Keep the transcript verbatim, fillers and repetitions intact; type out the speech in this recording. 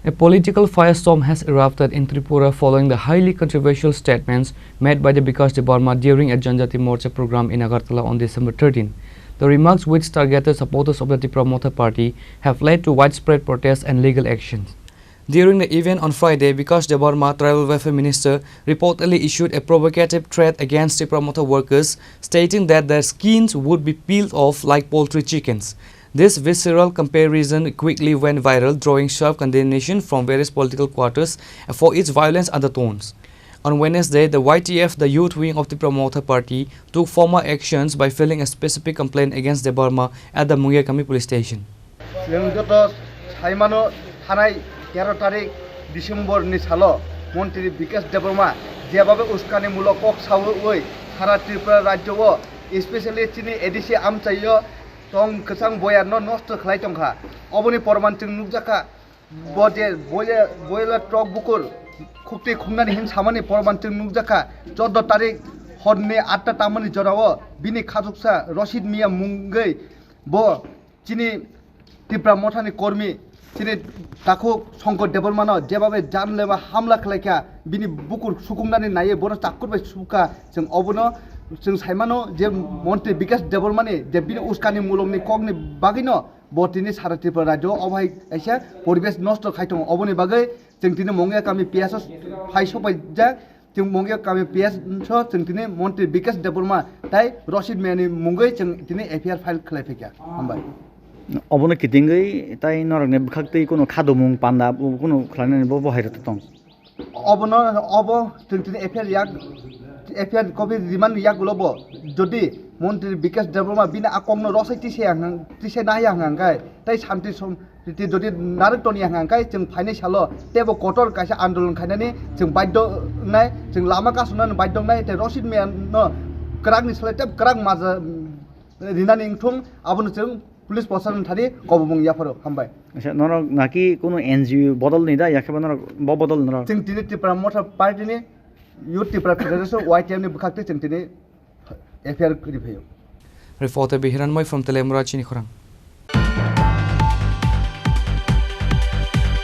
A political firestorm has erupted in Tripura following the highly controversial statements made by the Bikash Debbarma during a Janjati Morcha program in Agartala on December thirteen. The remarks, which targeted supporters of the Tipra Motha party, have led to widespread protests and legal actions. During the event on Friday, Bikash Debbarma, Tribal Welfare Minister, reportedly issued a provocative threat against Tipra Motha workers, stating that their skins would be peeled off like poultry chickens. This visceral comparison quickly went viral, drawing sharp condemnation from various political quarters for its violence undertones. On Wednesday, the Y T F, the youth wing of the Tipra Motha party, took formal actions by filing a specific complaint against Debbarma at the Mungiakami police station. Chwng joto saimano, thanai tero tarik December ni salo Montri Bikash Debbarma jebabe uskanimulok kok sawi sara Tripura rajyo o, especially chini A D C amchaio tong kwchang boyarno nosto khlai tongkha. Oboni porman chwng nukjakha. Bo je boile, boile trok bukur khukti khungnani hin samani porman chwng nukjakha. Chordo tarik horni atta tamani jorao bini khachuksa Roshid Mia mungwi bo chini Tipra Mothani kormi, chini takhuk Shankar Debbarmano jebabe janleba hamla khlaikha, bini bukur sukungnani naiye bono chakkur bai sukha. Chwng obono chwng saimano je Montri Bikash Debbarmani je bini uskanimulokni kokni bagwino bo tini sara Tripura rajyo o bai kaisa poribesh nosto khai tongo. Oboni bagwi chwng tini Mungiakami P S o phai sopaijak. Chwng Mungiakami P S o chwng tini Montri Bikash Debbarma tai Roshid Miani mungwi chwng tini F I R file khlai phaikha. Hambai. Obono kitingwi tai norokni bwkhaktwi kunu khadumung panda kunu khlainani bo, bo hai rwtwi tong. Obono, obo chwng tini F I R yak, F I R copy remand yagulo bo jodi Montri Bikash Debbarma bini a kokno rosai tise ang, tise nai ang hwnkhe tai santi som, Tei jodi narwk toni ya hwnkha khe chwng phainai salo teibo kotor kaisa andolon khainani chwng baidhyo wngnai, chwng lama kasonani baidhyo wngnai, tei Roshid Miano kwrakni slai tei kwrak maja rinani wngthung, abono chwng police proshasoni thani kobomung yapharo. Hambai. Acha, norok naki kunu N G O bodol ni da, yakhe ba norok bo bodol norok? Chwng tini Tipra Motha Party ni Youth Tipra Federation, Y T F ni bwkhak tei chwng tini F I R riphaio. Reporter Bihiran Moi from Telemura, Chini Khorang.